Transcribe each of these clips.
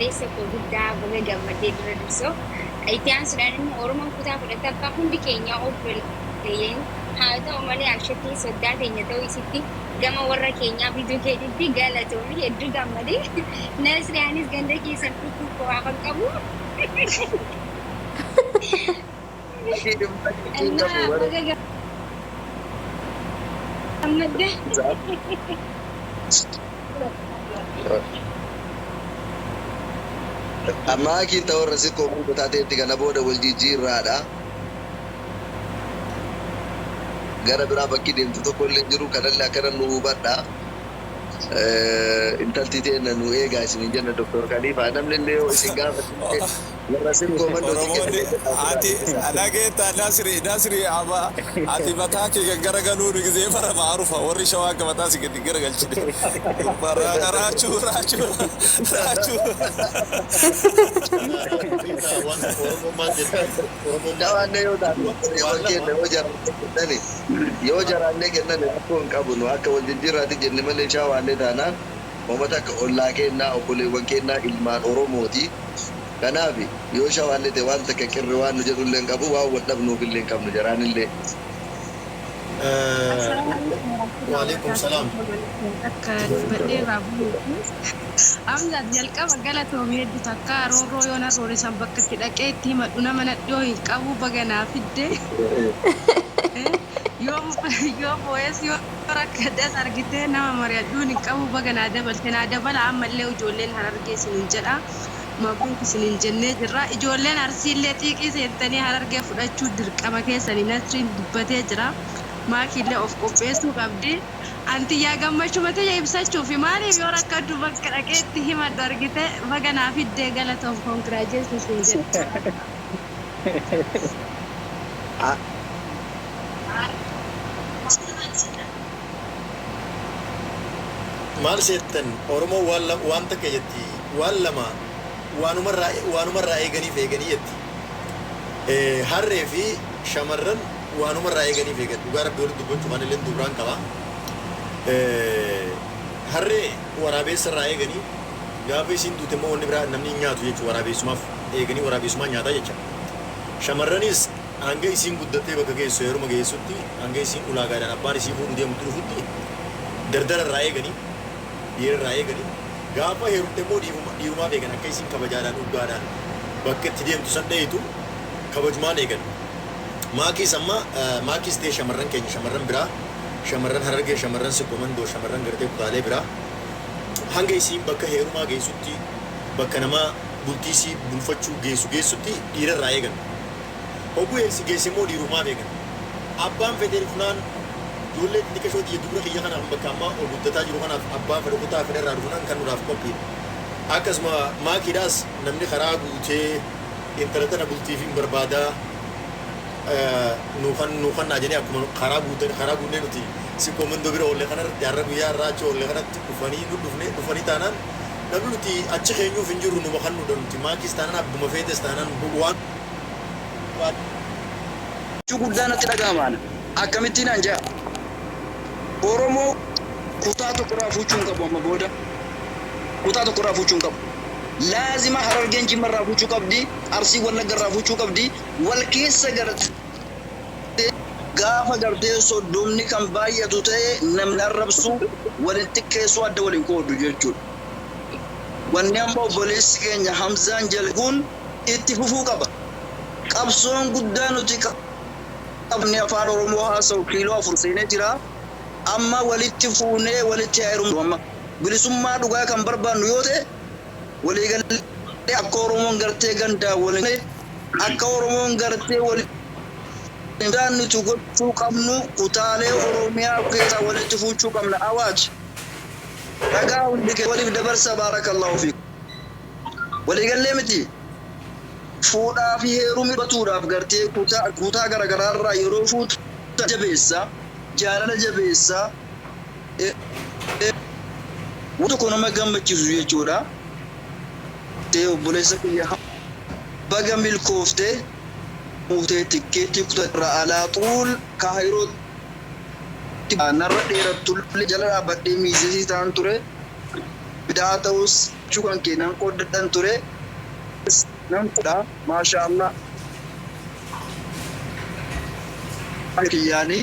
Obboleessa koo guddaa baga gammaddee dura dursoo. Itti aansuudhaan immoo Oromoon kutaa 10ffaa hundi keenyaa obboleeyyan haa ta'u malee Ashatii soddaa teenya ta'uu isitti gama warra keenyaa fiduu keetitti galatoomi hedduu gammade. Nasriyaanis ganda keessan dhufuu koo hafan qabu. Innaa baga gammadde. Amma Akiin ta warra Sikkoo Mandoo taateetti kana booda wal jijjiirraadha. Gara biraa bakki deemtu tokko illee hin jiru. Kanallee akkana nu hubadha. Intalti teenna nu eegaa isiniin jenna Doktor Kaliifaa. Namni illee yoo isin gaafate illee warra Sikkoo Mandooti Oromoonni kennine jedhaa ati ofirraa deebisaa. dhageetta Nasri Nasri ama ati mataa kee gaggaragaluu ni gizee bara maarufa warri shawaa akka mataa si gadi garagalchine raachuu raachuu raachuu. Beektaa waan Oromoon maal jetti? Oromoon maal Dhawaanne jetti? yoo taate Waan obboleewwan lama keenna yoo jaraanne kennani yoo jaraanne kennani rakkoo hin qabu nu akka wal jijjiirraati jenne malee shawaallee taanaan homa takka ollaa keennaa obboleewwan keennaa ilmaan Oromooti. Kanaaf yoo shawaallee ta'e waan takka qirri waan nu jedhullee hin qabu waan wal dhabnuufillee hin qabnu jaraanillee. Assalaamu alaikum warahmatullahi Waalaikum wabarakatuh. salaam. Akka dubbadhee irraa bu'uufi. Hamzaat jalqaba galatoomi heddu takka roorroo yoo na roorisan bakka itti dhaqee itti himadhu nama nadhiyoo hin qabu baga naa fidde. Yoo yoo boo'es yoo rakkadhes argitee nama mari'adhuun hin qabu baga naa dabalte naa dabala ammallee ijoolleen Harargee isiniin jedha. Mabruuk isiniin jennee jirra. Ijoolleen Arsiillee xiiqii seentanii Harargee fudhachuu dirqama keessani Nasriin dubbatee jira. Maakiillee of qopheessuu qabdi. An tiyyaa gammachuma tiyya ibsachuufi maaliif yoo rakkadhu bakka dhaqee itti himadhu argite baga naa fiddee galatoom congratulations siin jedha. Maal seettan Oromoon waan lama waan takka jetti waan lama waanumarraa waanumarraa eeganiif eeganii jetti. Harree fi shamarran waanumarraa eeganiif eegan dhugaa rabbi walitti dubbachuuf anilleen dubraan qaba. Harree waraabeessa irraa eeganii gaafa isiin duute immoo wanni biraa namni hin nyaatu jechuudha waraabeessumaaf eeganii waraabeessumaan nyaataa jecha. Shamarranis hanga isiin guddattee bakka geessu heeruma geessutti hanga isiin ulaagaadhaan abbaan isii fuudhu deemutti dhufutti dardara irraa eeganii dhiira irraa eeganii gaafa heerumte immoo dhiirumaaf eegan akka isiin kabajaadhaan dhugaadhaan bakka itti deemtu san dhahitu kabajumaan eegan. Maakiis amma maakiis ta'e shamarran keenya shamarran biraa shamarran Harargee shamarran Sikkoo Mandoo shamarran gartee kutaalee biraa hanga isiin bakka heerumaa geessutti bakka namaa bultii isii bulfachuu geessu geessutti dhiira irraa eegan. Hogguu eegsi geesse immoo dhiirumaaf eegan. Abbaan fedhe dhufnaan ijoollee xixiqqashoo tiyya dubra kiyya kanaaf bakka ammaa ol guddataa jiru kanaaf abbaan fedhe kutaa fedhe irraa dhufnaan kennuudhaaf qophiidha. Akkasuma maakiidhaas namni karaa guutee intala tana bultiif hin barbaadaa nuu kan nuu kannaa jedhanii akkuma karaa guutan karaa guunnee nuti Sikkoo Mandoo bira oolle kanarratti har'a guyyaa har'aa achi oolle kanatti dhufanii nu dhufne dhufanii taanaan namni nuti achi keenyuuf hin jirru numa kannuudha nuti maakiis taanaan abbuma feetes taanaan waan Gammachuu guddaa natti dhagahama ana. Akkamittiin naan je'a. Oromoo kutaa tokkorraa fuuchuu hin qabu amma booda. Kutaa tokkorraa fuuchuu hin qabu. Laazima Harargeen Jimmarraa fuuchuu qabdi, Arsiin Wallaggarraa fuuchuu qabdi. Wal keessa gartee gaafa gartee soddomni kan baay'atu ta'e namni arrabsu, wal hin xiqqeessu, adda wal hin qoodu jechuudha. Wanni amma obboleessi keenya Hamzaan jalqabe kun itti fufuu qaba. Qabsoon guddaa nuti qabne afaan Oromoo haasa'u kiiloo 4 seenee jira. Amma walitti fuunee walitti haa heerumnu amma. Bilisummaa dhugaa kan barbaannu yoo ta'e waliigallee akka Oromoon gartee gandaan wal hin akka Oromoon gartee wal hin nuti gochuu qabnu kutaalee Oromiyaa keessaa walitti fuuchuu qabna. Awaaj! Dhagaa hundi kee waliif dabarsa baarakallahu fiikum. Waliigallee miti? Fuudhaa fi heerumi batuudhaaf gartee kutaa kutaa garagaraa irraa yeroo fuutu jabeessa, jaalala jabeessa, waan tokko nama gammachiisu jechuudha. Obboleessa kiyya baga milkoofte muutee tikkeettii kutatterra alaa xuul kaayirootti narra dheerattullee jala dhaabbadhee miizesii ta'an ture. Bidaa ta'us Gammachuu kan kee nan qooddadhan ture. Nan fudha. Maasha Allah. Kiyyaanii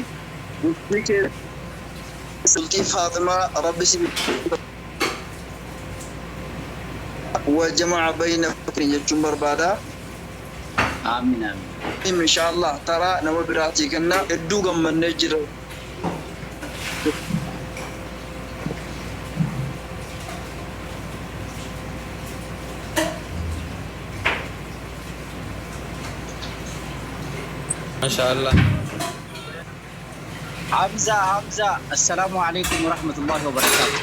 bultii kee bultii Faaximaa Rabbi si wa jama'a bayna jechuun barbaada. Amiin amiin. Insha Allah taraa nama biraatii kenna hedduu gammannee jira. Masha Allah. Hamza Hamza, assalaamu alaikum warahmatullahi wabarakatuh.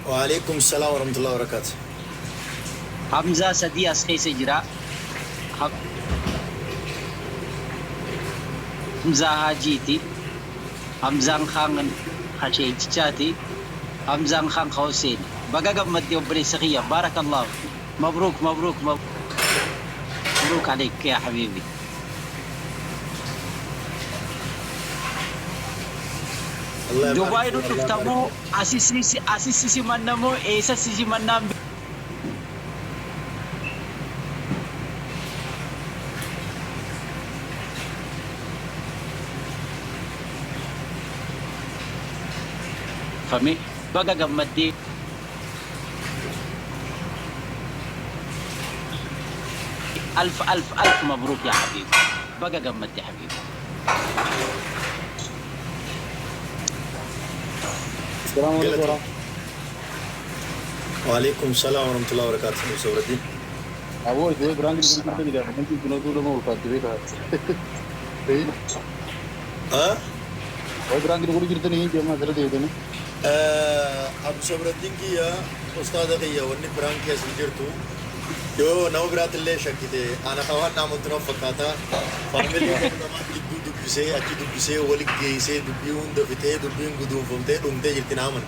Waalaikum salaam warahmatullahi wabarakatuh. Hamza sadii as keessa jira. Hamza Hajiiti. Hamzaan Kaan Hasheechichaati. Hamzaan Kaan Hussein. Baga gammaddee obboleessa kiyya. Barakallahu. مبروك مبروك مبروك عليك يا حبيبي. Allah Dubaay ybarik nu Allah dhuftamoo ybarik. asisi simannamoo eessa si simannaan beekfame baga gammaddee. ألف ألف ألف مبروك يا حبيبي، baga gammadde حبيبي. السلام عليكم Galata. ورحمة Waalaikum salaam warahmatullahi wabarakatuh. Sobradin. Aboo ijoollee biraan gidduu jirtanii dha. Wanti kun oduu lama ulfaatti beekaa. Ah? Wayi biraan gidduu jirtanii deemaa asirra deebitanii. Abu Sobradin kiyya ustaada kiyya wanni biraan keessa jirtu yoo nama biraatillee shakkite ana kawaan naamantu na fakkaata faamilii lamaan gidduu dubbisee achi dubbisee wali geessee dubbii hunda fixee dubbiin guduunfamtee dhumtee jirti naaman.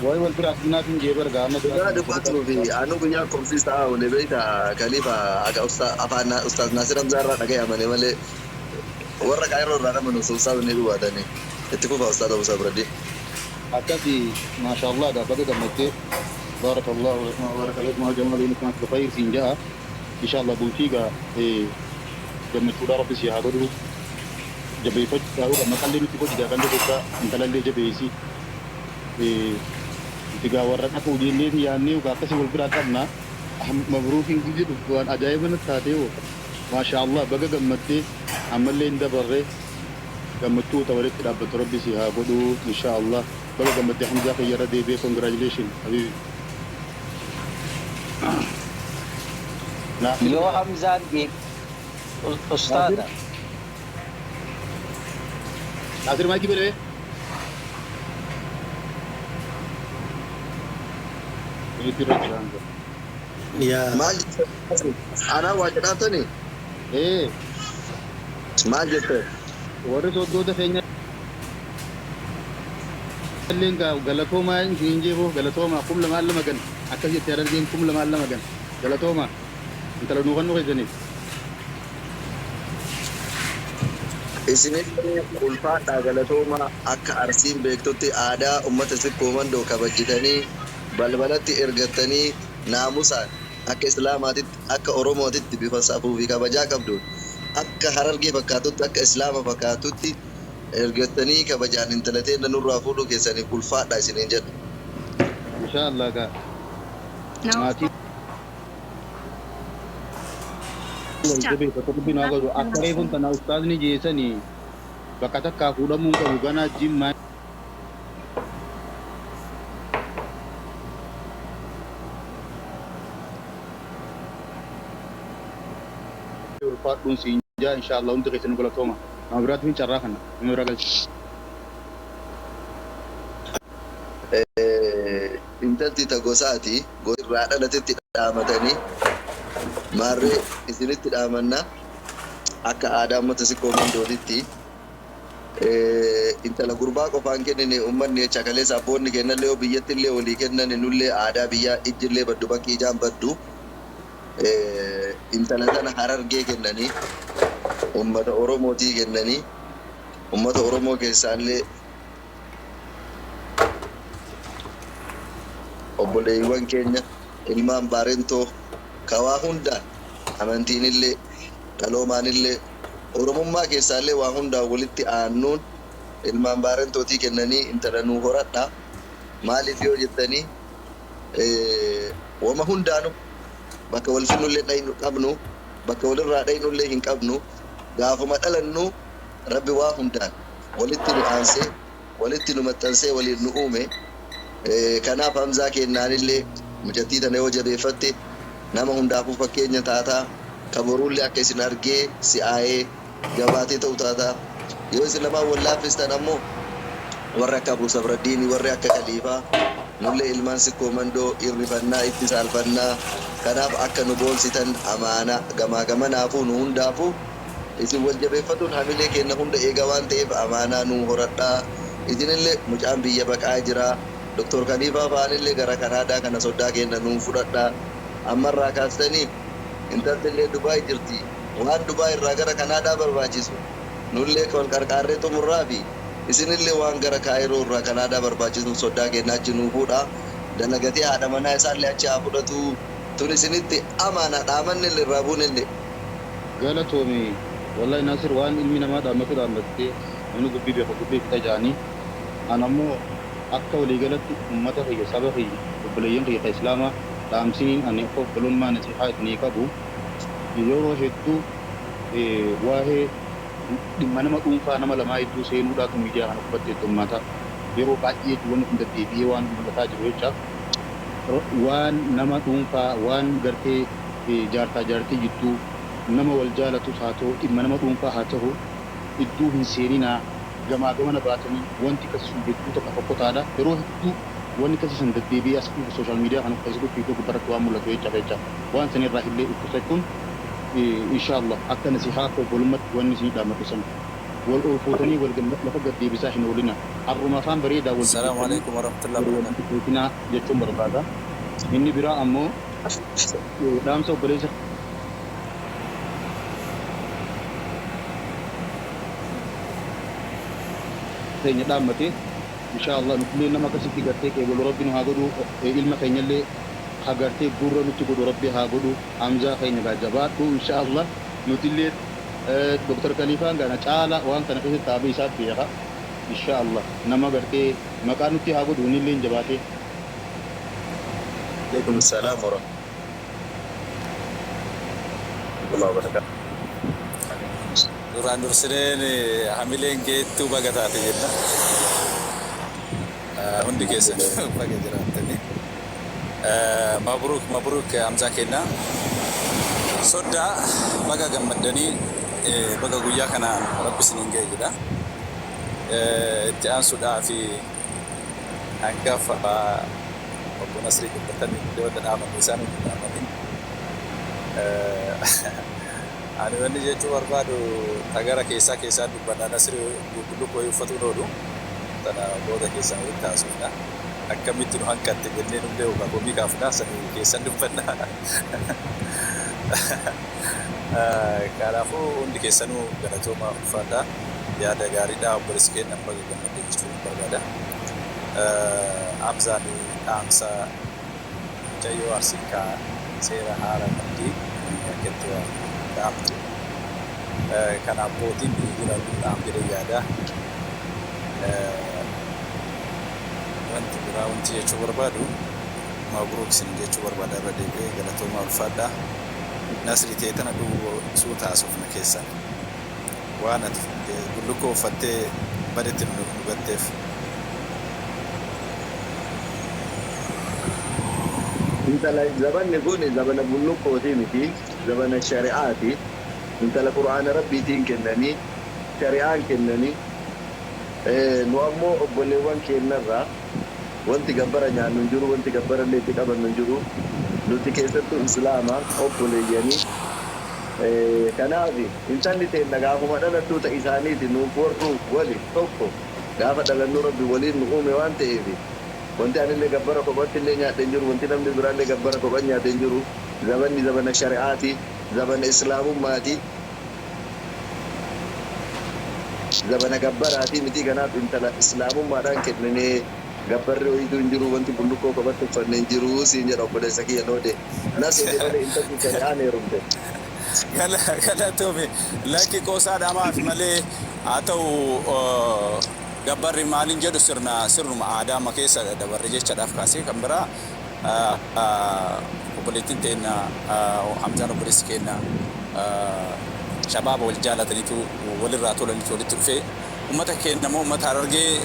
Wayi wal bira asnaatiin jee barga amma Dhugaa dubbatuu fi anu guyyaa komsii sa'a oole beekta Khalifa akka afaan Ustaaz Naasir Hamzaa irraa dhaga'amane malee warra Kaayiroo irraa dhamanu osoo ustaaz ni dhubaatani. Itti fufa Ustaaz Abu Sabradii. Akkasi maasha Allah gaa baga gammaddee. بارك الله لكم وبارك عليكم وجمع بينكم في خير سين جاء إن شاء الله bultii gaa gammachuudha rabbi si haa godhu jabeeffachuu maqallee nuti godhi gaa qallee gosa intalallee jabeessi nuti gaa warra dhaquu jennee yaannee gaa akkasii wal biraa qabna. Mabruukiin guyya dhuftu waan ajaa'iba natti taatee hoo maasha Allah baga gammaddee ammallee hin dabarree gammachuu ta walitti dhaabbattu rabbi si haa godhu insha Allah baga gammaddee Hamzaa kiyyarra deebi'ee congratulation habibi. Naasir Yoo Hamzaan deeb Naasir ustaada. Naasir maayikii bane itti irra jira Hamza. Yaa. Maal jette? Anaa waa jedhaatani? Ee. Maal jette? Warri soddoota keenya illeen galatoomaa hin jeefoo galatoomaa 2002 gan akkas jettee Harargeen 2002 gan galatoomaa intala nuu kan nu keessaniif. Isinillee ulfaadhaa galatoomaa akka Arsiin beektutti aadaa uummata Sikkoo Mandoo kabajjitanii balbalatti ergattanii naamusaan akka Islaamaatitti akka Oromootitti bifa safuu fi kabajaa qabduun akka Harargee fakkaatutti akka Islaama fakkaatutti ergattanii kabajaan intala teenna nurraa fuudhuu keessaniif ulfaadhaa isiniin jedha. Insha Allah gaa maatii wal jabeeffatu rabbi nu haa godhu akka reefuun tana ustaazni jeesanii bakka takkaa fuudhamuu hin qabu ganaa jimmaa ulfaadhuun siin jaa insha Allah hundi keessan galatooma nama biraatti hin carraa kana nama biraa galcha. Intalti ta gosaati gosa irraa dhalatetti dhaamatanii maarree isinitti dhaamanna akka aadaa uummata Sikkoo Mandootitti intala gurbaa qofaan kennine uummanni jecha kaleessa abboonni kennallee yoo biyyatti illee walii kennan nullee aadaa biyyaa ijjillee baddu bakki ijaan baddu intala tana Harargee kennanii uummata Oromootii kennanii uummata Oromoo keessaallee Obboleewwan keenya ilmaan Baarentoo kawaa hundaan amantiinillee dhaloomaanillee Oromummaa keessaallee waa hundaan walitti aannuun ilmaan Baarentootii kennanii intala nuu horadha. Maaliif yoo jettanii wama hundaanu bakka wal finnullee dhaynu qabnu, bakka walirraa dhaynullee hin qabnu. Gaafuma dhalannu Rabbi waa hundaan walitti nu aansee, walitti nu maxxansee, waliin nu uume. Kanaaf Hamzaa kennaanillee mucattii tana yoo jabeeffatte nama hundaafuu fakkeenya taataa, ka boruullee akka isin argee si'aayee jabaatee ta'u taataa. Yoo isin lamaan wal laaffistan ammoo warri akka Abu Sabraddiini, warri akka Khaliifaa nullee ilmaan Sikkoo Mandoo irrifannaa, itti saalfannaa. Kanaaf akka nu boonsitan amaana gamaa gamanaafuu nu hundaafuu isin wal jabeeffatuun hamilee keenya hunda eega waan ta'eef amaanaa nu horadhaa. Isinillee mucaan biyya baqaa jira. Doktor Khaliifaa fa'aanillee gara Kanaadaa kana soddaa keenya nuu fudhadhaa. Ammarraa kaastanii intaltillee Dubaay jirti. Waan Dubaay irraa gara Kanaadaa barbaachisu nullee wal qarqaarree xumurraa fi isinillee waan gara Kaayiroo irraa Kanaadaa barbaachisu soddaa keenya achi nuu fuudha. Dalagatee haadha manaa isaallee achi haa fudhatu. Tun isinitti amaana dhaamannillee irraa buunillee. Galatoomi. Wallahi Nasir, waan ilmi namaa dhaammatu dhaammattee, namni dubbii beeku dubbii fixa ja'anii. An ammoo akka waliigalatti ummata kiyya, saba kiyya, obboleeyyan kiyya ka Islaamaa dhaamsiniin ani akka obbolummaa nasihaa isinii qabu, yeroo hedduu waa'ee dhimma nama dhuunfaa nama lamaa hedduu seenuudhaatu miidiyaa kana gubbatti heddummaata. Yeroo baay'ee wanni kun deddeebi'ee waan mul'ataa jiru jecha, waan nama dhuunfaa, waan gartee jaartaa jaartii jidduu, nama wal jaalatus haa ta'u, dhimma nama dhuunfaa haa ta'u, iddoo hin seeninaa. Gamaa gamana baatanii wanti akkasii sun hedduu tokko fokkotaadha. Yeroo hedduu wanni akkasii sun deddeebi'ee as dhufu social media kana Facebook fi gubbaratti waan mul'atu jecha. Waan sanirraa illee of qusachuun, inshallah, akka nasihaa akka obbolummaatti wanni isinii dhaammatu sana. Wal ol fuutanii wal lafa gad deebisaa hin oolina. Har'uma afaan bareedaa wal السلام dubbattanii عليكم ورحمة الله wal وبركاته. dubbatinaa jechuun barbaada. Inni biraa ammoo dhaamsa obboleessa keenya dhaammate, inshallah, nutillee nama akkasitti gartee qeebalu Rabbi nu haa godhu. Ilma keenyallee haa gartee gurra nutti godhu Rabbi haa godhu. Hamzaa keenya gaa jabaadhu, inshallah. Nutillee Dr. Khalifaan gana caala waan kana keessatti dhaabee isaa beeka, inshallah, nama gartee maqaa nutti haa godhu innillee jabaatee. عليكم السلام ورحمة الله وبركاته. Duraan dursineen hamileen geettuu baga taate jenna. Hundi keessan baga jiraattanii. مبروك مبروك Hamzaa keenya. Soddaa baga gammaddanii, baga guyyaa kanaan Rabbi isiniin ga'e jedha. Itti aansuudhaa fi hangafa obbo Nasrii dubbatanii wanta dhaaman isaan hundi dhaamanii. Ani wanni jechuu barbaadu tagara keessaa keessaa dubbannaa, Nasrii bullukkoo uffatuun oolu tana booda keessaa walitti haasofna. Akkamitti nu hanqatte jennee nullee yookaan komii kaafnaa sanii keessan dubbannaa. Kanaafuu hundi keessanuu galatooma, ulfaadhaa, yaada gaariidha. Obboleessi keenya baga gammadde jechuun barbaada. Hamzaan dhaamsa mucayyoo Arsii kaa seera haaraa qabdi akka itti waa dhaamtu. Kana abbootiin biyya jiran dhaam jedhee yaada. Wanti biraa wanti jechuu barbaadu, مبروك isin jechuu barbaada irra deebi'ee, galatooma, ulfaadhaa. Nasri ta'e tana duuba suuta haasofna keessan. Waan ati bullukkoo uffattee badetti nu dhugatteef. Intala zabanni kun zabana bullukkootii miti, zabana shari'aati. Intala Qur'aana Rabbiitiin kennanii, shari'aan kennanii. Nu ammoo obboleewwan keenyarraa wanti gabbara nyaannu hin jiru, wanti gabbara illee itti qabannu hin jiru. Nuti keessattuu Islaama obboleeyyanii. Kanaaf intalli teenna gaafuma dhalattuu ta isaaniiti, nuuf warru wali tokko, gaafa dhalannu Rabbi waliin nu uume waan ta'eef, wanti anillee gabbara kophatti illee nyaadhe hin jiru, wanti namni biraallee gabbara kophan nyaate hin jiru. Zabanni zabana shari'aati, zabana Islaamummaati, zabana gabbaraati miti. Kanaaf intala Islaamummaadhaan kenninee Gabbarri wayiitu hin jiru, wanti bullukkoo kophatti uffanne hin jiru siin jedha obboleessa kiyya Noodee. Na seete malee intalli kan aan heerumte. Galatoomi. Lakki, qoosaa dhamaaf malee haa ta'u, gabbarri maaliin jedhu sirna sirnuma aadaa amma keessa dabarre jechaadhaaf kaasee. Kan biraa obboleettiin teenya, Hamzaan obboleessi keenya, shabaaba wal jaalataniitu walirraa tolaniitu walitti dhufee. Uummata keenya immoo uummata Harargee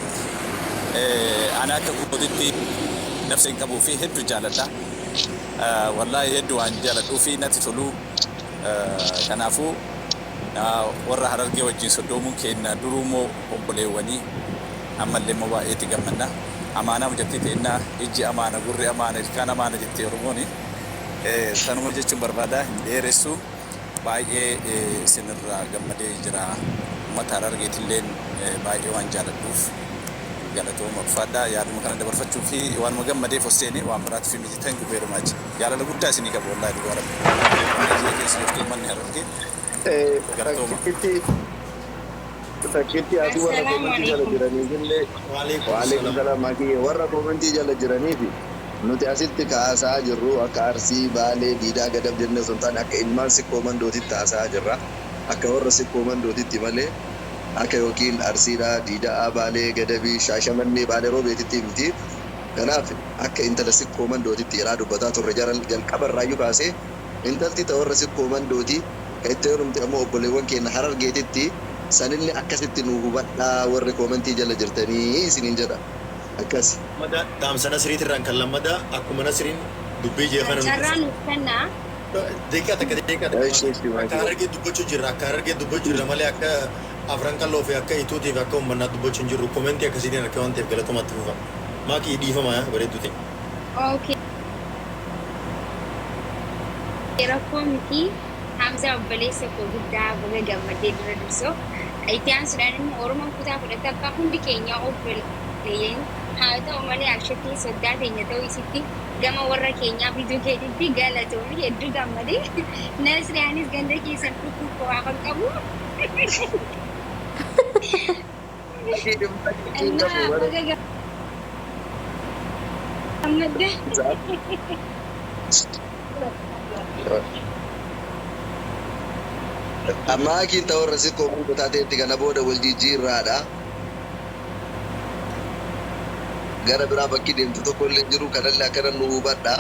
ani akka kootitti nafsa hin qabuu fi hedduu jaaladha. Wallaahi hedduu waan jaaladhuu fi natti tolu. Kanaafuu warra Harargee wajjin soddoomuun keenya duruu immoo obboleewwanii ammallee immoo baay'eetti gammanna. Amaanaa hojjettee teennaa, ijji amaana, gurri amaana, ilkaan amaana jettee Oromooni. Sanuma jechuun barbaada, hin dheeressu. Baay'ee isinirraa gammadee jira. Uummata Harargeetilleen baay'ee waan jaaladhuuf galatooma, ulfaadhaa. Yaaduma kana dabarfachuu fi waanuma gammadeef ol waan biraatiif miti. Thank you very much. Jaalala guddaa isinii qabu, wallaahi, dhugaa Rabbi. Onnee kiyya keessa jirtu uummanni Harargee. Galatooma. Takkitti ati warra Assalaamu koomentii jala alaikum. jiraniif illee. Waalaikum Waalaikum salaam. salaam makiyye. Warra koomentii jala jiraniif, nuti asitti kaasaa jirru akka Arsii, Baalee, Diidaa, Gadab jennee osoo hin taane akka ilmaan Sikkoo Mandootitti haasa'aa jirra. Akka warra Sikkoo Mandootitti malee akka yookiin Arsiidhaa, Diidaa, Baalee, Gadabii, Shaashamannee, Baalee Roobeetitti miti. Kanaaf akka intala Sikkoo Mandootitti jedhaa dubbataa turre. Jara jalqaba irraayyuu kaasee intalti ta warra Sikkoo Mandooti, kan itti heerumte ammoo obboleewwan keenya Harargeetitti. Sanillee akkasitti nu hubadhaa warri koomentii jala jirtanii isiniin jedha akkas. Lammadaa dhaamsa Nasriitirraan kan lammadaa akkuma Nasriin dubbii jee kana nuti Carraa nuuf kennaa. Deeqaa takka, deeqaa takka. Eeshi, eeshi. Akka Maakii. Harargee dubbachuu jirra, akka Harargee dubbachuu jirra malee akka Afran Qalloo fi akka Ituutii fi akka uummanaa dubbachuu hin jirru. Komentii akkasiitiin harka waan ta'eef galatoomatti fufa. Maakii, dhiifama bareedduu ta'e. Okay. Rakkoo miti. Hamza obboleessa koo guddaa, baga gammadee dura dursoo. Itti aansuudhaan immoo Oromoon kutaa 17ffaa hundi keenya obboleeyyan haa ta'u malee Ashatii soddaa teenya ta'uu isitti gama warra keenyaa fiduu keetitti galatoomi, hedduu gammadee. Nasriyaanis ganda keessan dhufuuf waa kan qabu. Innaa baga gammadde. Amma hakiin ta'u warra Sikkoo Mandoo taateetti kana booda wal jijjiirraadha. Gara biraa bakki deemtu tokko illee jiru, kanallee akkana nu hubadha.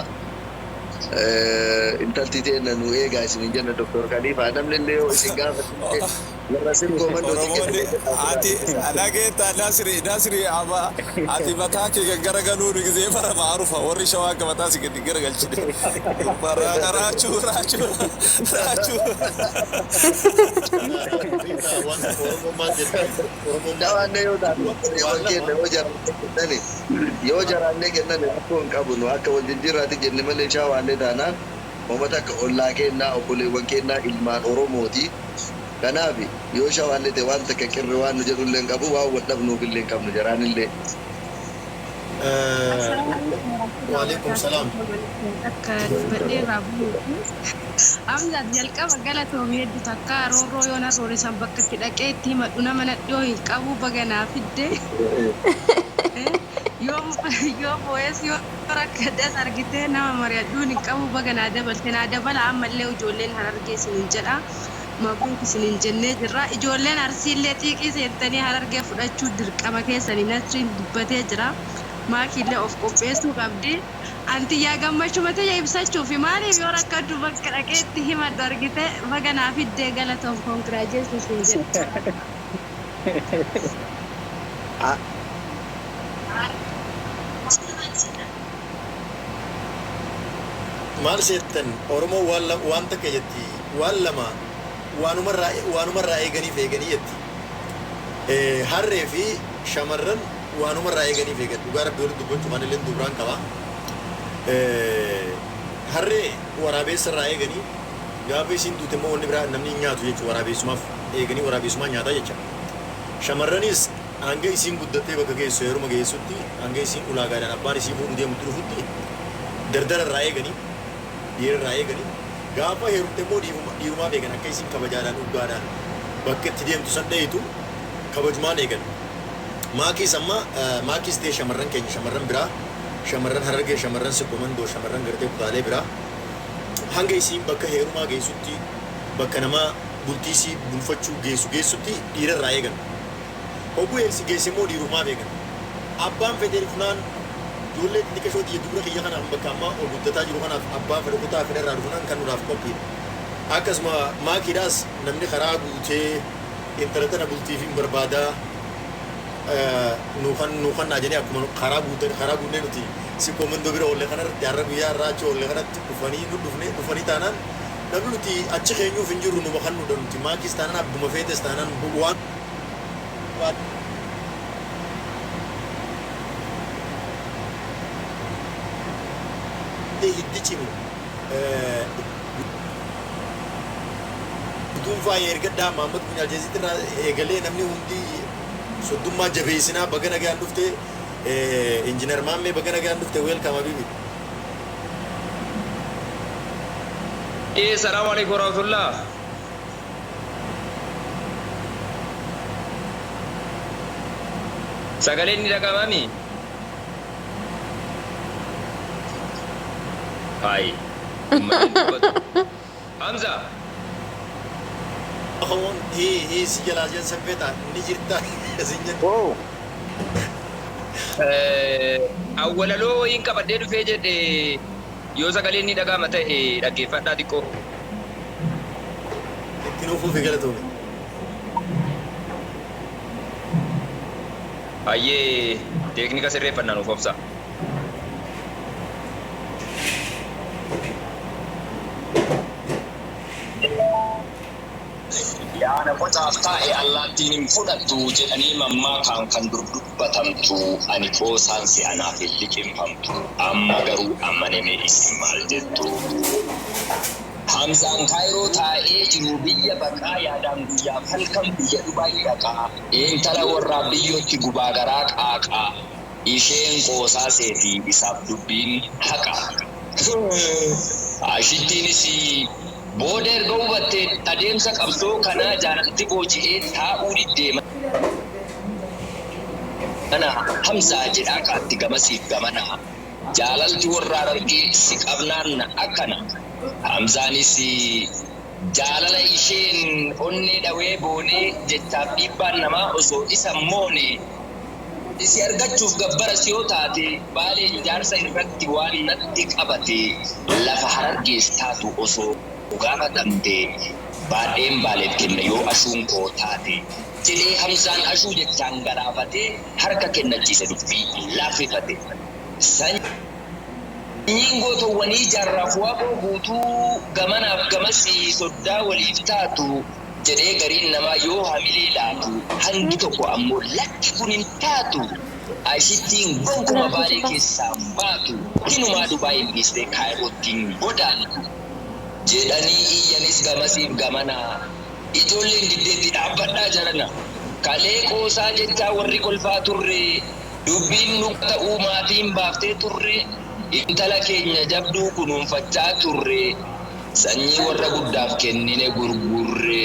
Intalti teenna nu eegaa isinin jenna. Doktor Khaliifaa, namni illee yoo isin gaafate warra Sikkoo Mandooti Oromoonni ati dhageetta Nasri, Nasri, ama ati mataa kee gaggaragaluu gisee bara maarufa warri Shawaa akka mataa si gadi garagalchine bara raachuu raachuu raachuu. Waan Oromoon maal jetti? Oromoon maal Dhawaanne yoo taate waan kenna lama yoo jaraannee kennan rakkoo hin qabu. Nu akka wal jijjiirraati jenne malee shaawaallee taanaan uummata akka ollaa kennaa, obboleewwan kennaa, ilmaan Oromooti. Kanaaf yoo shawaallee ta'e waan takka qirri waan nu jedhu illee hin qabu, waan wal dhabnuuf illee hin qabnu jaraanillee. Waalaikum salaam. Akka dubbadhee irraa bu'uufi. Hamzaat, jalqaba galatoomii hedduu takka. Roorroo yoona roorisan bakka itti dhaqee itti himadhu nama nadhiyoo hin qabu, baga naa fidde. Yoo boo'es yoo rakkadhes argitee nama mari'adhuun hin qabu, baga naa dabalte, naa dabala ammallee ijoolleen Harargee isiniin jedha. Mabruuk isiniin jennee jirra. Ijoolleen Arsiillee xiiqii seentanii Harargee fudhachuu dirqama keessanii, Nasriin dubbatee jira. Maakiillee of qopheessuu qabdi. Antiyyaa gammachuma tiyya ibsachuufi maaliif yoo rakkadhu bakka dhaqee itti himadhu argite, baga naa fiddee, galatoom, congratulations siin jedha. Maal seettan? Oromoo waan waan takka jetti, waan lama waanumarraa eeganiif eeganii jetti. Harree fi shamarran waanumarraa eeganiif eegan. Dhugaa Rabbi walitti dubbachuu kan illee dubraan qaba. Harree waraabessa irraa eeganii, gaafa isiin duute immoo wanni biraa namni hin nyaatu jechuudha. Waraabessumaaf eeganii waraabessumaan nyaataa jecha. Shamarranis hanga isiin guddattee bakka geessu, heeruma geessutti, hanga isiin ulaagaadhaan abbaan isii fuudhuu deemutti dhufutti dardara irraa eeganii, dhiira irraa eeganii. Gaafa heerumte immoo dhiirumaaf eegan, akka isiin kabajaadhaan dhugaadhaan bakka itti deemtu san dhahitu kabajumaan eegan. Maakiis amma maakiis ta'e shamarran keenya, shamarran biraa, shamarran Harargee, shamarran Sikomandoo, shamarran gartee kutaalee biraa, hanga isiin bakka heerumaa geessutti, bakka namaa bultii isii bulfachuu geessu geessutti dhiira irraa eegan. Hogguu eegsi geesse immoo dhiirumaaf eegan. Abbaan fedhe dhufnaan, ijoollee xixiqqashoo tiyya dubra kiyya kanaaf, bakka ammaa ol guddataa jiru kanaaf, abbaa fedhe kutaa fedhe irraa dhufnaan kan nuraaf qophiidha. Akkasuma maakiidhaas namni karaa guutee intala tana bultiif hin barbaadaa nu kan nu kannaa jedhee, akkuma karaa guutan karaa guunnee nuti si komandoo bira oolle kanarratti, har'a guyyaa har'aa achi oolle kanatti dhufanii nu dhufne dhufanii taanaan, namni nuti achi keenyuuf hin jirru, numa kan nudha. Nuti maakiis taanaan, abbuma feetes taanaan, waan hiddi cimu guduunfaa ergadhaa. Mahammad Bunyaal Jeesitti irraa eegalee namni hundi soddummaa jabeessinaa. Baga nagaan dhufte, Injiinar Maammee, baga nagaan dhufte. Welcome, habibi. Eh, salamu alaikum warahmatullah. Sagaleen ni dhaga'amami? Hai. Uummanni dubbatu. Hamza. Kawoon hii hii si jalaa jensan feeta ni jirta sin jenna. Oh. Awwalaloo wayiin qabadhee dhufee jedhe, yoo sagaleen ni dhaga'ama ta'e dhaggeeffadhaa xiqqoo. Itti nuufuufi, galatoome. Baay'ee teeknika sirreeffannaa nuuf obsa. Yaada qocaaf taa'e allaattiin hin fudhattu jedhanii mammaakaan kan dur dubbatamtu, ani qoosaan si anaaf hin liqimfamtu, amma garuu amaname, isin maal jettu? Hamzaan Kaayiroo taa'ee jiru biyya baqaa, yaadaan guyyaaf halkan biyya Dubaay dhaqaa, intala warraa biyyootti gubaa garaa qaaqaa, isheen qoosaa seetii isaaf dubbiin haqa. Ashittiinis booda erga hubattee adeemsa qabsoo kanaa jaalalti booji'ee taa'uu diddee mana, Hamzaa jedhaa kaatti gamasiif gamana, jaalalti warraa argee si qabnaan akkana. Hamzaanis jaalala isheen onnee dhawee boonee, jechaaf dhiibbaan namaa osoo isa moone, si argachuuf gabbara yoo taate, Baaleen jaarsa irratti waan natti qabate, lafa Harargees taatu osoo gaafatamte, baadheen Baaleef kenna yoo ashuun koo taate jedhee Hamzaan ashuu jechaan galaafatee harka kennachiise, dubbii laaffifate. Sanyiin gootowwanii jaarraaf Waaqoo Guutuu gamanaaf gamasii soddaa waliif taatu jedhee gariin namaa yoo hamilee laatu, hangi tokko ammoo lakki kun hin taatu, ashittiin gonkuma Baalee keessaa baatu, hinumaa Dubaayin dhiistee Kaayirootti godaantu jedhanii iyyanis gamasiif gamanaa. Ijoolleen diddeetti dhaabbadhaa jarana, kalee qoosaa jechaa warri kolfaa turre, dubbiin nu ta'uu maatiin baaftee turre, intala keenya jabduu kunuunfachaa turre, sanyii warra guddaaf kennine gurgurre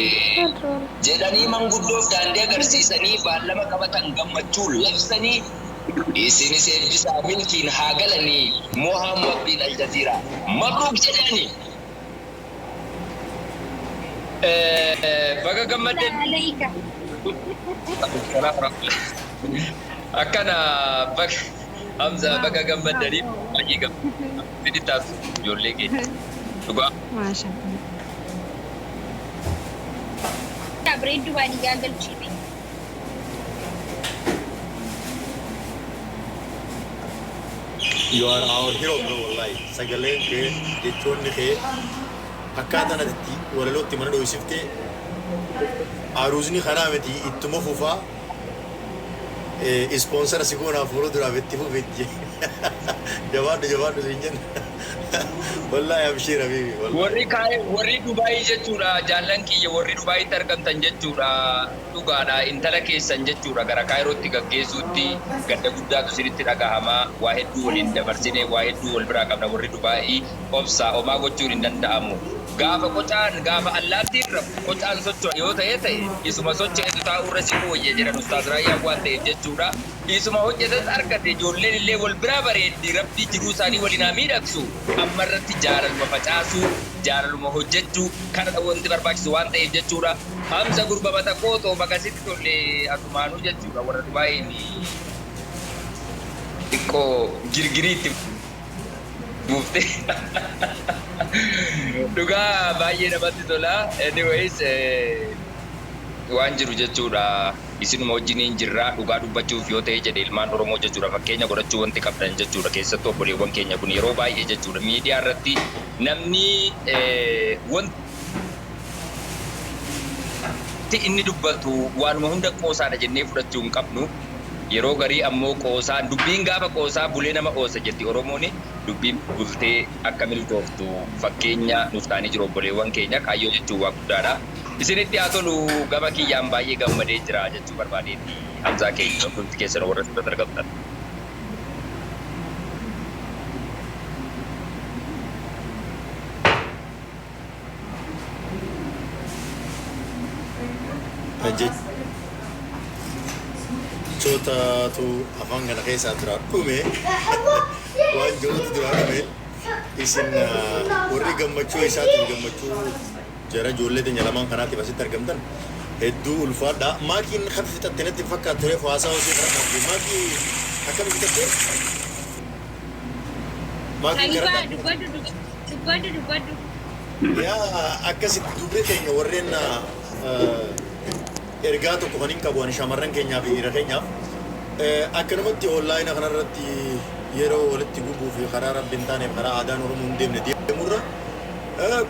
jedhanii manguddoof daandii agarsiisanii baallama qabatan gammachuu labsanii, isinis eebbisaa milkiin haa galanii, Mohammad bin Aljaziiraa mabruuk jedhanii. Baga gammadde. Aleika. Akkana baga Hamza, baga gammaddanii, baay'ee gammaddanii taasisu ijoollee keenya. Dhugaa. Maasha Allah. Bareedduu baadiyyaa galchine. You are our hero, bro, wallahi. Sagaleen kee, jechoonni kee, akkaataan ati itti walalootti mana dho'isiftee, aruuzni karaa miti, ittuma fufaa, sponsor si goonaaf fuula duraaf itti fufi. Jabaadhu, jabaadhu siin jenna. Wallahi abshiir habibi, wallahi. Warri kaa'e warri Dubaayii jechuudha, jaallan kiyya warri Dubaayitti argamtan jechuudha, dhugaadha, intala keessan jechuudha gara Kaayirootti gaggeessuutti gadda guddaatu isinitti dhagahama. Waa hedduu waliin dabarsine, waa hedduu wal biraa qabna warri Dubaayii. Obsaa homaa gochuun hin danda'amu. Gaafa qocaan gaafa allaattiin rafu qocaan socho'a yoo ta'e ta'e isuma socho'etu taa'urra si wayya jedhan Ustaaz Raayyaan waan ta'eef jechuudha. Isuma hojjetes argate ijoolleen illee wal biraa bareeddi rabbii jiruu isaanii waliin haa miidhagsu. Amma irratti jaalaluma facaasuu, jaalaluma hojjechuu kanadha wanti barbaachisu waan ta'eef jechuudha. Hamza gurba mata qootoo baga sitti tolle atumaanuu jechuudha warra Dubaayiin xiqqoo girgirii itti buufte. Dhugaa baay'ee namatti tola. Anyways waan jiru jechuudha. Isinuma wajjiniin jirra dhugaa dubbachuuf yoo ta'e jedhe ilmaan Oromoo jechuudha fakkeenya godhachuu wanti qabdan jechuudha keessattuu obboleewwan keenya kun yeroo baay'ee jechuudha miidiyaa irratti namni wanti inni dubbatu waanuma hunda qoosaadha jennee fudhachuu hin qabnu. Yeroo garii ammoo qoosaan dubbiin gaafa qoosaa bulee nama oosa jetti Oromoon dubbiin bultee akka milkooftu fakkeenya nuuf ta'anii jiru obboleewwan keenya kaayyoo jechuun waa guddaadha. Isinitti haa tolu gama kiyyaan baay'ee gammadee jira jechuu barbaadeeti Hamzaa keenya hundumti keessan warra asirratti argamtan. Jechootatu afaan kana keessaa duraa dhume waan jirutu duraa dhume isin warri gammachuu isaatiif gammachuu jara ijoollee teenya lamaan kanaatiif asitti argamtan hedduu ulfaadha. Maakiin kan fixatte natti hin fakkaatu ture haasaa hojii karaa dhaabde. Maakii akkami fixatte? Maakiin karaa Halifaa dhaabde. dubbadhu dubbadhu dubbadhu. Yaa akkasitti dubri keenya warreen ergaa tokko kan hin qabu ani shamarran keenyaa fi dhiira keenyaaf akkanumatti onlaayina kanarratti yeroo walitti gubuu fi karaa rabbi hin taaneef karaa aadaan Oromoo hin deemne deemurra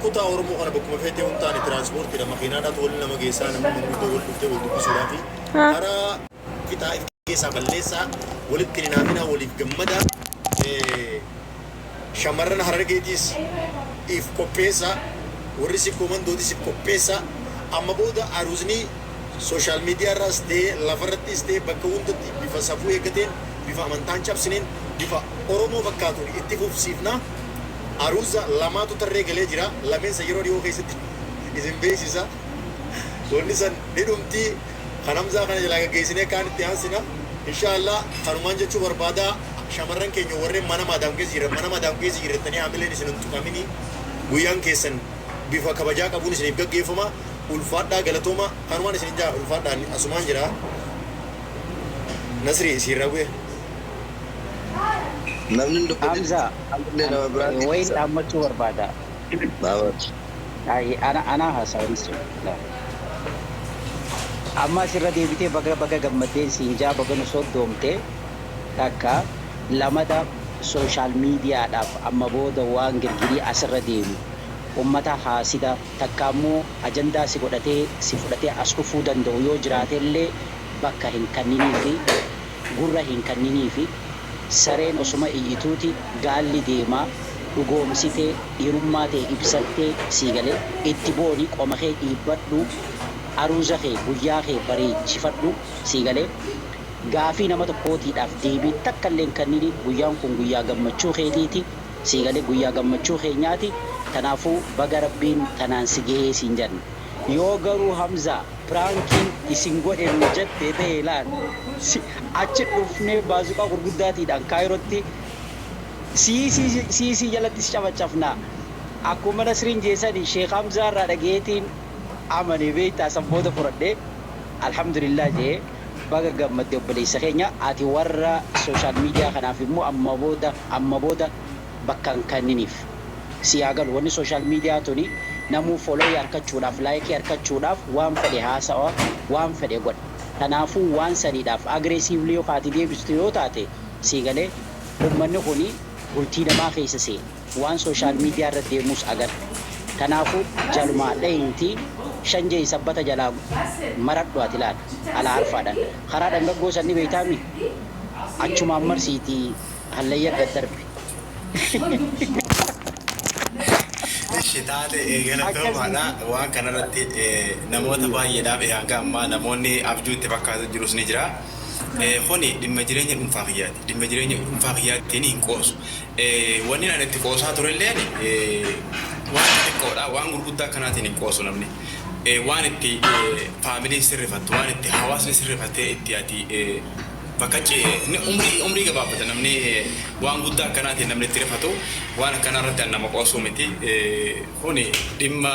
kutaa Oromoo kana bakkuma feetee hin taane tiraanspoortiidha makiinaadhaatu wal nama geessaa namni manguddoo wal dhuftee wal dubbisuudhaa fi karaa fixaa if keessaa balleessaa walitti hin hinaafinaa waliif gammadaa shamarran Harargeetiis if qopheessaa warri Sikkoo Mandootis if qopheessaa amma booda aruuzni social media irraas ta'ee lafarrattis ta'ee bakka hundatti bifa safuu eeggateen bifa amantaan cabsineen bifa Oromoo fakkaatuun itti fufsiifna. Aruuza lamaatu tarree galee jira. Lameensa yeroo dhiyoo keessatti isin beeksisa. Wanni san ni dhumti. Kan Hamzaa kana jalaa gaggeessinee kaan itti aansina. Inshaallah kanumaan jechuu barbaada. Shamarran keenya warreen mana maadaam keessa jiran mana maadaam keessa jirtanii hamileen isin hin tuqamini. Guyyaan keessan bifa kabajaa qabuun isiniif gaggeeffama. Ulfaadhaa galatooma. Kanumaan isin jaa ulfaadhaan asumaan jira. Nasri isiirraa bu'e. Namni hin dubbatin Hamza, ammallee nama biraatti wayin ibsa. dhaammachuu barbaada. Dhaabatu. Ay, ana ana haasawaa Amma asirra deebitee baga baga gammaddeen siin jaa baga nu soddoomte takka lamada social miidiyaadhaaf amma booda waan girgirii asirra deemu ummata haasida takka ammoo ajandaa si godhatee si fudhatee as dhufuu danda'u yoo jiraate illee bakka hin kanniniifi gurra hin kanniniifi sareen osuma iyyituuti gaalli deemaa dhugoomsitee dhiirummaa ta'e ibsattee sii galee itti booni qoma kee dhiibbadhu aruuza kee guyyaa kee bareechifadhu sii galee gaafii nama tokkootiidhaaf deebii takka illee hin kannini guyyaan kun guyyaa gammachuu keetiiti sii galee guyyaa gammachuu keenyaati kanaafuu baga rabbiin tanaan si gahee siin jenna yoo garuu Hamzaa prankiin isin godhe nu jette ta'e laal achi dhufnee baazuqaa gurguddaatiidhaan Kaayirootti siisii jalatti si cafacafna akkuma Nasriin jeesani Sheekh Hamzaa irraa dhagayeetiin amane beektaa san booda fudhadhe alhamdulillah jee baga gammadde obboleessa keenya ati warra social media kanaaf immoo amma booda bakka hin kanniniif si haa galu wanni social media tuni namuu follow harkachuudhaaf like harkachuudhaaf waan fedhe haasawa waan fedhe godha kanaafuu waan saniidhaaf aggressively yoo kaati deebistu yoo taate sii galee ummanni kuni bultii namaa keessa seena waan social media irra deemus agarra kanaafuu jalumaa dhahinti shanjee sabbata jalaa maradhu ati laal ala arfaadhaan karaa dhangaggoo sanni beeytaami achumaan marsiitii hallayya gad darbe. Ishi taate galatoomaadha. Waan kanarratti namoota baay'eedhaaf hanga ammaa namoonni abjuu itti fakkaatu jirus ni jira. Kuni dhimma jireenya dhuunfaa kiyyaati. Dhimma jireenya dhuunfaa kiyyaatiin hin qoosu. Wanni ani itti qoosaa turelleen waan xixiqqoodha. Waan gurguddaa akkanaatiin hin qoosu namni. Waan itti faamiliin sirrifattu, waan itti hawaasni sirrifatee itti ati bakka umrii gabaabbata namni waan guddaa akkanaatiin namni itti rifatu waan akkanaa irratti an nama qoosuu miti. Kuni dhimma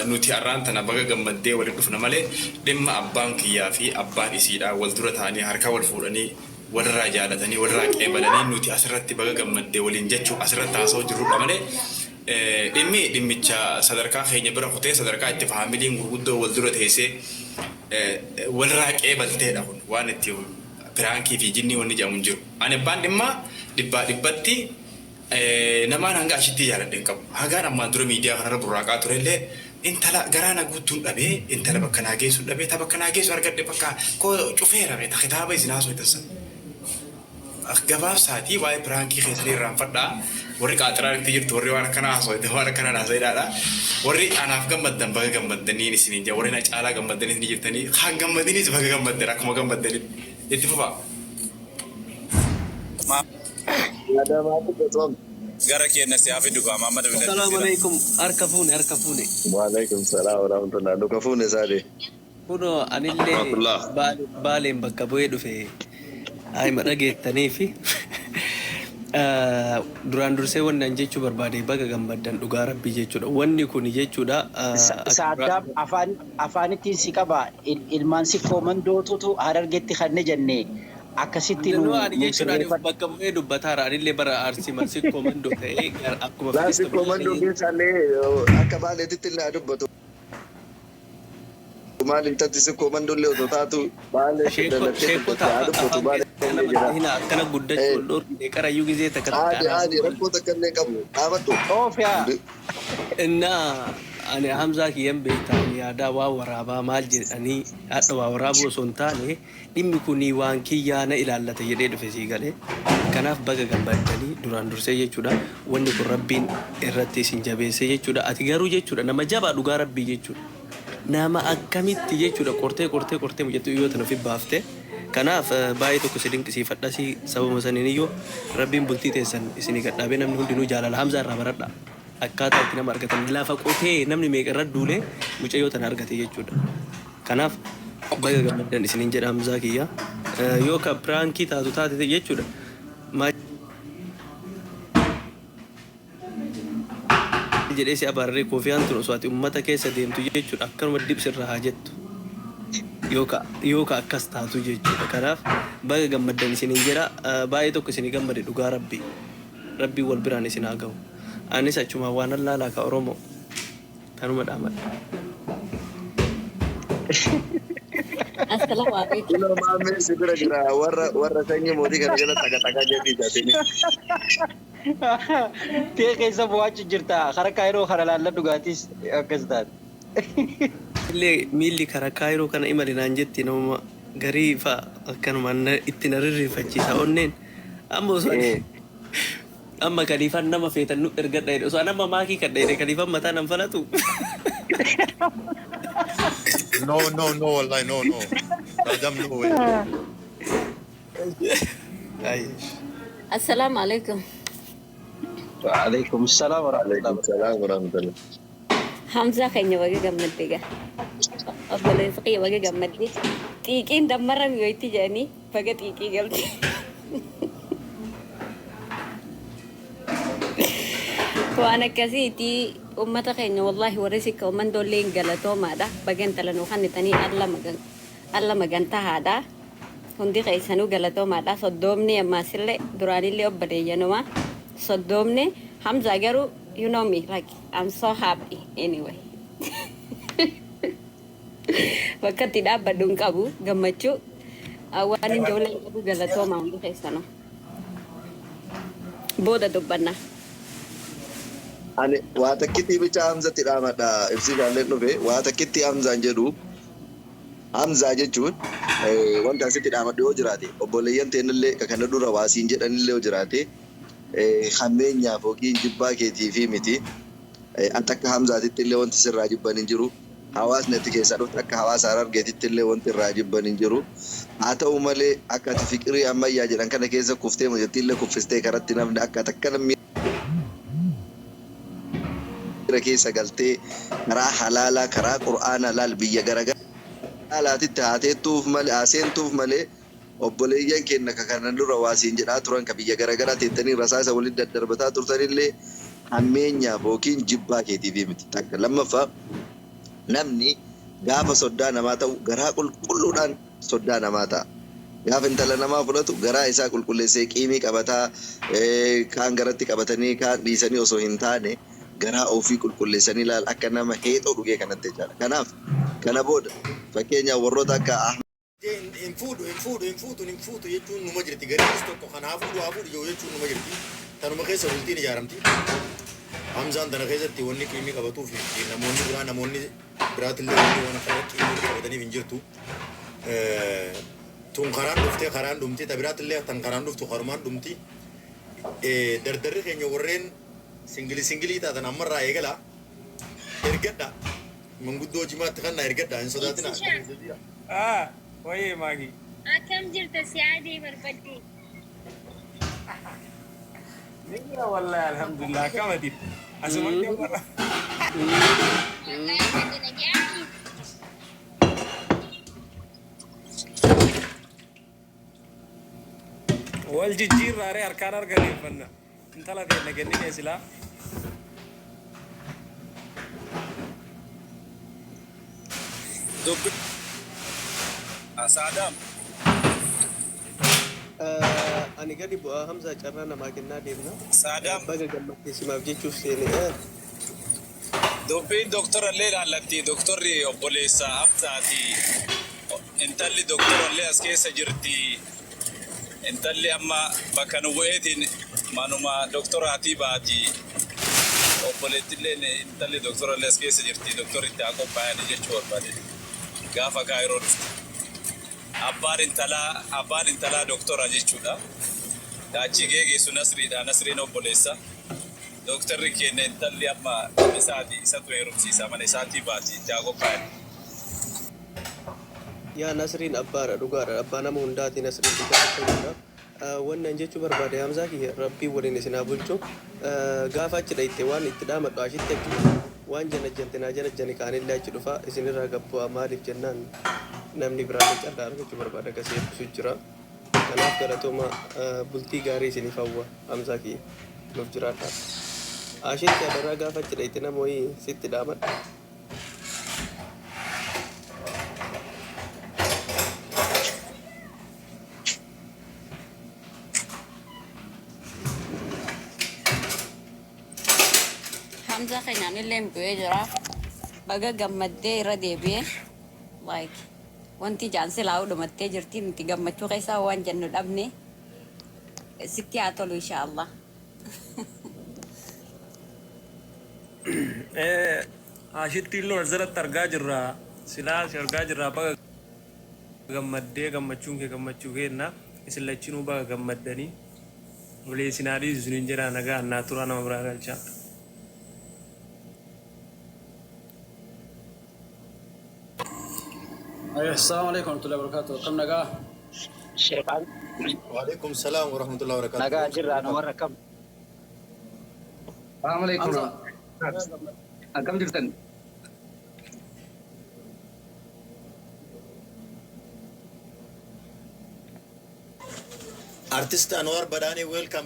nuti har'aan tana baga gammaddee waliin dhufna malee dhimma abbaan kiyyaa fi abbaan isiidha wal dura ta'anii harka wal fuudhanii walirraa jaalatanii walirraa qeebalanii nuti asirratti baga gammaddee waliin jechuu asirratti haasa'uu jirrudha malee dhimmi dhimmicha sadarkaa keenya bira kutee sadarkaa itti faamiliin gurguddoo wal dura teessee walirraa qeebalteedha kun waan itti piraankii fi jinnii wanni jedhamu hin jiru. Ani abbaan dhimmaa dhibbaa dhibbatti namaan hanga ashitti jaaladhe hin qabu. Hagaan ammaan dura miidiyaa kanarra burraaqaa turellee intala garaa na guutuun dhabee, intala bakka naa geessuun dhabee, ta bakka naa geessu argadhe bakka koo cufeera beekta kitaaba isin haasoo itti. Gabaabsaatii waa'ee piraankii keessanii irraanfadhaa. Warri qaaxiraan itti jirtu, warri waan akkanaa haasoo waan akkanaa haasa'edhaadha. Warri anaaf gammaddan baga gammaddanii isiniin jira. Warri na caalaa gammaddanii isin jirtanii kan gammadiniis baga gammaddan akkuma gammaddanitti itti fufaa. Yaadamaatu gosoom. Gara keenya si haa fidu gaa Muhammad Assalamu alaikum. Harka fuune, harka fuune. Waalaikum salaam wa rahmatullah. Luka fuune saade. Kunoo anillee Rahmatullah. Baaleen bakka bu'ee dhufe haima dhageettanii fi duraan dursee wanni an jechuu barbaade baga gammaddan dhugaa rabbii jechuudha. Wanni kun jechuudha Saaddaam afaan afaanittiin si qaba ilmaan si koomandootutu Harargetti kanne jenne akkasitti nu Nu ani nu jechuun ani sirreeffadhu. Bakka bu'ee dubbataara. Anillee bara Arsii marsii koomandoo ta'ee akkuma Laasi fedhis koomandoo keessaallee akka baaleetitti illee haa dubbatu. Maal intalti si koomandoo osoo taatu baalee dalattee Sheekota dubbatti haa dubbatu afaan baalee keessa illee namatti jira. hina akkana guddachuu ol dhoorgine qarayyuu gizee takka takka Aadi anaas aadi rakkoo takka illee qabu dhaabadhu. Oofiyaa. Innaa ani Hamzaa kiyyan beektaan yaadaa waa waraabaa maal jedhanii hadha waa waraabuu osoo hin taane dhimmi kun waan kiyyaa na ilaallata jedhee dhufe sii galee. Kanaaf baga gammaddanii duraan dursee jechuudha. Wanni kun rabbiin irratti isin jabeesse jechuudha. Ati garuu jechuudha nama jabaa dhugaa rabbii jechuudha. Nama akkamitti jechuudha qortee qortee qortee mucattii yoo tana ofi baafte. Kanaaf baay'ee tokko si dinqisiifadha si sababa saniin iyyuu rabbiin bultii teessan isinii gadhaabee namni hundinuu jaalala Hamzaa irraa baradha. Akkaataa itti nama argatan lafa qotee namni meeqa irra duulee mucayyoo tana argate jechuudha. Kanaaf baga gammaddan isiniin jedha Hamzaa kiyya. Yoo ka piraankii taatu taate jechuudha. Maal jedhee si abaarree koofiyaan tun osoo ati ummata keessa deemtu jechuudha akkanuma dibsirra haa jettu. Yoo ka akkas taatu jechuudha. Kanaaf baga gammaddan isiniin jedha. Baay'ee tokko isinii gammade dhugaa rabbii. Rabbiin wal biraan isin haa gahu. Anis achuma waan allaalaa ka Oromoo. Kanuma dhaamadha. Assalamu alaikum. Kunoo maammeen si bira jira warra warra sanyii mootii kana jala xaqa xaqa jedhii jaatini. Tee keessa bu'aachu jirta. Kara kaayiroo kana laalla dhugaatis akkas taate. Illee miilli kara kaayiroo kana imali naan jetti namuma garii fa'a akkanumaan itti na rirrifachiisa onneen. Amma osoo ani amma kaliifaan nama feetan nu ergadha jedhe osoo ani amma maakii kadha jedhe kaliifaan mataa nan falatu. No, no, no, wallahi, no, no. Adam, no way. Ay. Assalamu alaikum. Waalaikum salaam wa rahmatullahi. Alaikum salaam wa rahmatullah. Hamzaa keenya baga gammadde gaa. Obboleessa kiyya baga gammadde. Xiiqiin dammarra mi'ooyti jedhanii baga xiiqii galte. Waan akkasiiti uummata keenya wallahi warri sikka uummantoollee galatoomaadha. Baga intala nuu kannitanii alla magan alla magantahaadha. Hundi keessanuu galatoomaadha. Soddoomni ammaasillee duraanillee obboleeyyanuma. Soddoomni Hamzaa garuu you know me, like I'm so happy anyway. Bakka itti dhaabbadhu hin qabu gammachuu. Waan ijoollee hin qabu galatoomaa hundi keessanuu. Booda dubbanna. Ani waa takkitti bicha Hamzatti dhaamadha ibsiishaallee dhufe waa takkitti Hamzaan jedhu Hamzaa jechuun wanta asitti dhaamadhu yoo jiraate obboleeyyan teenillee ka kana dura waasiin jedhanillee yoo jiraate hammeenyaaf yookiin jibbaa keetii fi miti. Ati akka Hamzaatitti illee wanti sirraa jibban hin jiru. Hawaasni ati keessaa dhufte akka hawaasa Harargeetitti illee wanti irraa jibban hin jiru. Haa ta'u malee akka ati fiqirii ammayyaa jedhan kana keessa kuftee mucattii illee kuffistee karatti namni akka ati akkana miira keessa galtee karaa halaalaa karaa qur'aanaa laal biyya garagalaatitti haa teettuuf malee haa seentuuf malee obboleeyyan keenna ka kana dura waa siin jedhaa turan ka biyya garagaraa teettanii rasaasa walitti daddarbataa turtanillee hammeenyaaf yookiin jibbaa keetiifii miti. Takka lammaffaa namni gaafa soddaa namaa ta'u garaa qulqulluudhaan soddaa namaa ta'a. Gaafa intala namaa fudhatu garaa isaa qulqulleessee qiimii qabataa kaan garatti qabatanii kaan dhiisanii osoo hin taane garaa ofii qulqulleessanii laal akka nama heexoo dhugee kanatti jechaadha. Kanaaf kana booda fakkeenyaaf warroota akka Hin fuudhu, hin fuudhu, hin fuutu, hin fuutu jechuun numa jirti. Gariinis tokko kan haa fuudhu, haa fuudhu jedhu jechuun numa jirti. Tanuma keessa bultiin ijaaramti. Hamzaan tana keessatti wanni qiimii qabatuu fi namoonni biraa namoonni biraatillee wanni waan akkana qiimii qabataniif hin jirtu. Tun karaan dhuftee karaan dhumti. Ta biraatillee tan karaan dhuftu karumaan dhumti. Dardarri keenya warreen singilii singilii taatan ammarraa eegalaa ergadha. Manguddoo jimaatti kannaa ergadha hin sodaatinaa. Ibsishaa. Ah, wayee Maagii. Akkam jirta si yaadee barbaddee. Ni jira wallahi alhamdulillah akkam ati? Asuma jammarra. Wallahi nage nagaani. Wal jijjiirraa ree harkaan arganeeffanna. Intala teenna kennine silaa. Dubbi Saadaam. Ani gadi bu'aa Hamzaa carraa namaa kennaa deemna. Saadaam. Baga gammaddee simaaf jechuuf seene. Dubbiin doktorallee ilaallatti. Doktorri obboleessa Hamzaati. Intalli doktorallee as keessa jirti. Intalli amma bakka nu bu'eetiin manuma doktoraatii baati. Obboleettilleen intalli doktorallee as keessa jirti. Doktorri itti haa qophaa'ani jechuu barbaade. Gaafa Kaayiroo dhufte. Abbaan intalaa abbaan intalaa doktora jechuudha. Ka achi geegeessu Nasriidha. Nasriin obboleessa. Doktarri keenya intalli amma isaati isatu heerumsiisa mana isaatii baati itti haa qophaa'ani. Yaa Nasriin abbaadha dhugaadha abbaa nama hundaati Nasriin dhugaa dubbachuudhaaf Wanni an jechuu barbaade Hamzaa kiyya Rabbiin waliin isin haa bulchu Gaafa achi dhayxe waan itti dhaamadhu Ashitti achi dhufa waan janajjante naa janajjani kaanillee achi dhufa isinirraa gad bu'a maaliif jennaan namni biraallee carraa argachuu barbaada ka si eebbisu jira kanaaf galatoomaa bultii gaarii isiniif hawwa Hamzaa kiyya nuuf jiraadhaa Ashitti adaraa gaafa achi dhayxe nama wayii sitti dhaamadha. Hamza keenyaan illee bu'ee jira. Baga gammaddee irra deebi'ee like wanti jaan silaa dhumattee jirti nuti gammachuu keessaa waan jennu dhabne sitti haa tolu insha Allah. Ashittiin loon asirratti argaa jirra. Silaa si argaa jirra baga gammaddee gammachuun kee gammachuu keenna. Isin lachinuu baga gammaddanii. Walii isin haa dhiisu isiniin jedhaa nagaa annaa turaa nama biraa galchaa. Assalamu alaikum warahmatullahi wabarakatuh. Akkam nagaa? Sheekhaan Waalaikum salaam wa rahmatullahi wa barakatuh. nagaa jirraa nu warra akkam? Assalamu alaikum. Hamza. Akkam jirtan? Artist Anwar Badhaanee welcome.